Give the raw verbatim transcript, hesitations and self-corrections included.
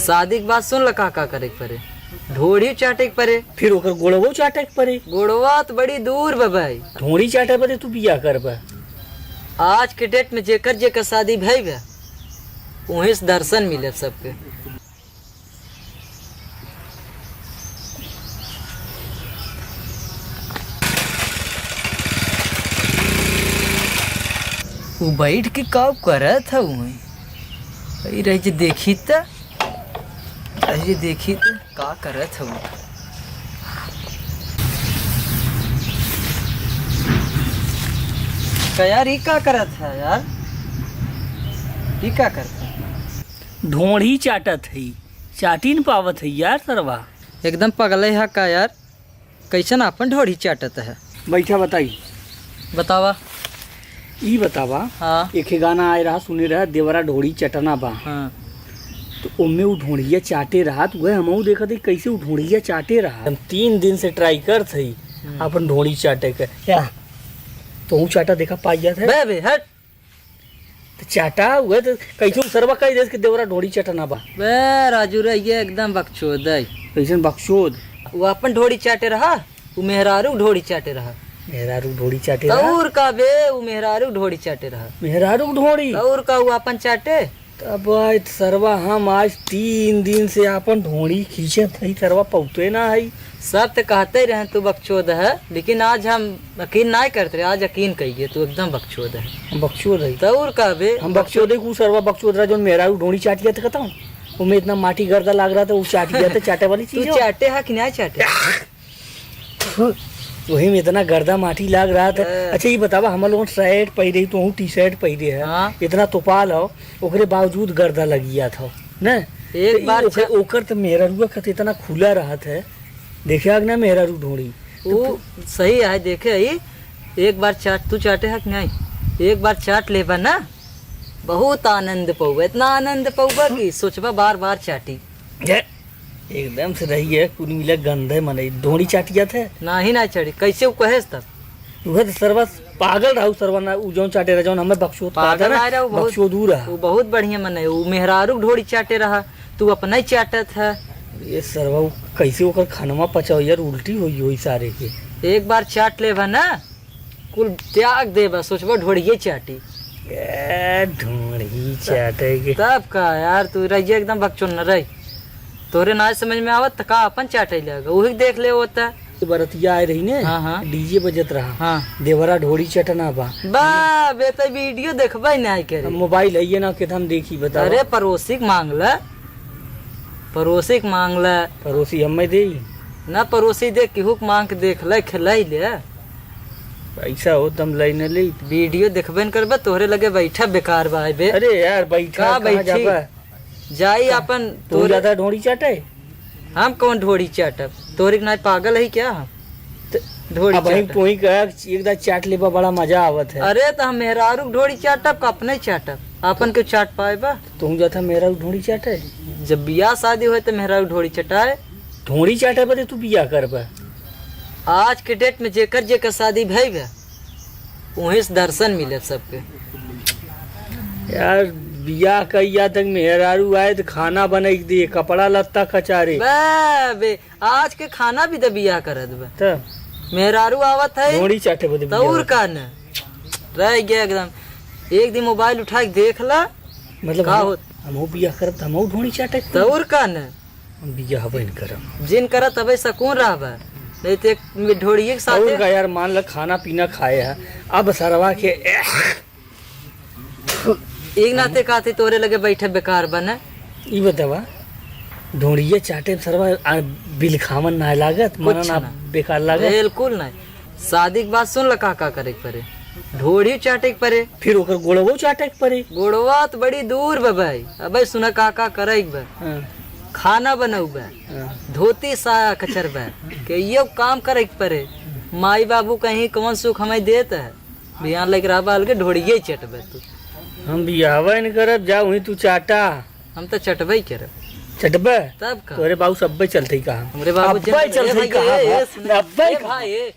शादी के बाद सुन ल का का करे के परे। ढोढ़ी चाटे के परे। फिर ओकर गोड़वो चाटे के परे। गोड़वा त बड़ी दूर बा भाई। ढोढ़ी चाटे बदे तू बियाह करबा। आज के डेट में जेकर जेकर शादी भई बा, उहीं से दर्शन मिले सबके। उ बैठ के का करत ह उहें? अरे रह जे देखी त, रह जे देखी त का करत ह उ? का यार, ई का करत ह यार? ई का करत ह? ढोढ़ी चाटत है, चाटी न पावत है यार सरवा। एकदम पगले ह का यार? कैसन आपन ढोढ़ी चाटत है? बैठा बताई। बतावा। ई बतावा, हाँ। एक गाना आए रहा, सुने रहा, देवरा ढोढ़ी चटना बा। हाँ। तो ओमे उ ढोढ़िया चाटे रहा, तो वह हमहू देखत हई कैसे उ ढोढ़िया चाटे रहा। हम तीन दिन से try करत हई हम्म। आपन ढोढ़ी चाटे के। क्या? तो उ चाटा देखा पाई जात है? बे, बे, हट। त चाटा, उहे त कैसे उ सरवा कह देस कि देवरा ढोढ़ी चटना बा। बे राजू रे, ये एकदम बकचोद है। कैसन बकचोद? उ आपन ढोढ़ी चाटे रहा, उ मेहरारू ढोढ़ी चाटे रहा। मेहरारू ढोढ़ी चाटे रहा? और का बे, उ मेहरारू ढोढ़ी चाटे रहा। मेहरारू ढोढ़ी? और का, उ आपन चाटे? तब आज सरवा हम आज तीन दिन से आपन ढोढ़ी खींचत हई, सरवा पौते ना हई। सब त कहते रहे तू बकचोद है, लेकिन आज हम यकीन नाय करत रहे, आज यकीन कइगे तू एकदम बकचोद है। बकचोद है? त और का बे? हम बकचोद है, उ सरवा बकचोद रहा, जौन मेहरारू ढोढ़ी चाट गया था, कहता हूँ, ओमे इतना माटी गर्दा लाग रहा था, उ चाट गया था, चाटे वाली तू चीज हो। चाटे है कि नाय चाटे? वही में इतना गर्दा माटी लाग रहा था। ए। अच्छा, ये बतावा, हम लोगन shirt पहिरे, तू T-shirt पहिरे है, हाँ। इतना तोपाल हो, ओकरे बावजूद गर्दा लगिया था, न? एक तो बार ओकर, चा- ओकर तो मेहरारुआ का तो इतना खुला रहत है, देखे आग ना मेहरारू ढोढ़ी। तो वो सही है, देखे ही, एक बार चाट, तू चाटे है कि नहीं? एक बार चाट लेबा ना, बहुत आनंद पउबा, इतना आनंद पउबा कि सोचबा बार बार चाटी। जे, एकदम से रही है, कुल मिला गंधे मनई, ढोढ़ी चाटिया थे। नाही ना चढ़ी, कैसे उ कहेस तब? उहे तो सरवा पागल रहा, उ सरवा ना, उ जौन चाटे रहा, जौन हमें बकचोद पागल कहता ना, आए रहा, उ बहुत, बकचोद उ रहा। उ बहुत बढ़िया मनई, उ मेहरारू ढोढ़ी चाटे रहा, तू अपना ही चाटत है। ये सरवा, उ कैसे ओकर खानवा पचाओ यार, उल्टी होई, होई सारे के। एक बार चाट लेबा ना, कुल त्याग देबा, सोचबा ढोढ़िए चाटी। ए, ढोढ़ी चाटे के। तब का यार, तू रहिए एकदम बकचोद न रही। तोरे ना समझ में आवत त का अपन चाटे लगा, उही देख ले होता। बरतिया आए रही ने, हाँ, हाँ। DJ बजत रहा। हाँ। देवरा ढोढ़ी चटना बा। बा, बे त video देखबे ना करे। अब mobile है ये ना, के हम देखी, बतावा। अरे, पड़ोसी के मांग ले, पड़ोसी के मांग ले। पड़ोसी हमें देई? ना, पड़ोसी दे, केहू के मांग के देख ले, खेलाई ले। पैसा हो तम लई न लेई। Video देखबे न करबे, तोहरे लगे बैठा बेकार बा बे। अरे यार, बैठा का कहाँ बैठी? जाबा? जाई हाँ, अपन तू तोरे ज्यादा ढोढ़ी चाटे? हम कौन ढोढ़ी चाटब? तोरे के नाई पागल है क्या हम? त ढोढ़ी अब हम चाटब। तू ही कहा कि एक दाँत चाट लेबा, बड़ा मजा आवत है। अरे त हम मेहरारू के ढोढ़ी चाटब का अपने चाटब? अपन के चाट पाए बा? तू जाता मेहरारू ढोढ़ी चाटे? जब बियाह शादी होए त मेहरारू ढोढ़ी चटाए। ढोढ़ी चाटे बदे तू बियाह करबा? आज के date में जेकर जेकर शादी भई बा, उहीं से दर्शन मिले सबके। यार, बियाह कइया तक मेहरारू आए त खाना बनाई के दे, कपड़ा लत्ता कचारे। बे, बे, आज के खाना भी त बियाह करत बा। त? मेहरारू आवत है। ढोढ़ी चाटे बदे त बियाह और होता। का न? रह गया एकदम। एक दिन mobile उठा के देख ला। मतलब का हम, होत? हमहू बियाह करब त हमहू ढोढ़ी चाटे? त और का न? हम बियाह हबे न करब। जिन करत तबे सकून रहबा, नहीं तो एक ढोढ़िए के साथ। और का यार, मान ल खाना पीना खाए है, अब सरवा के एक नाते कहते तोरे लगे बैठे बेकार बने। ई बतावा, ढोढ़िए चाटे सरवा आ, बिलखावन ना लागत, कुछ मना ना ना। बेकार लागत? बिल्कुल नहीं। शादी के बाद सुन ल का का करे के परे। ढोढ़ी चाटे के परे। फिर ओकर गोड़वो चाटे के परे। गोड़वा त बड़ी दूर बा भाई। अबे सुना का का करे के बा। हाँ। खाना बनउबा। हाँ। धोती साया कचरबा। के ये काम करे के परे। माई बाबू कहीं कौन सुख हमें देत है। बिहान लेके रहबा अलगे ढोढ़िए चटबे तू। हम बियाहवा न करब, जा वहीं तू चाटा। हम त चटबे ही करब। चटबे? तब का? तोरे बाबू सब्बे चलते ही कहा। हमरे बाबू अब्बे चलते ही कहा। ए, ए, सुन। अब्बे ए, कहा। भाई, ए।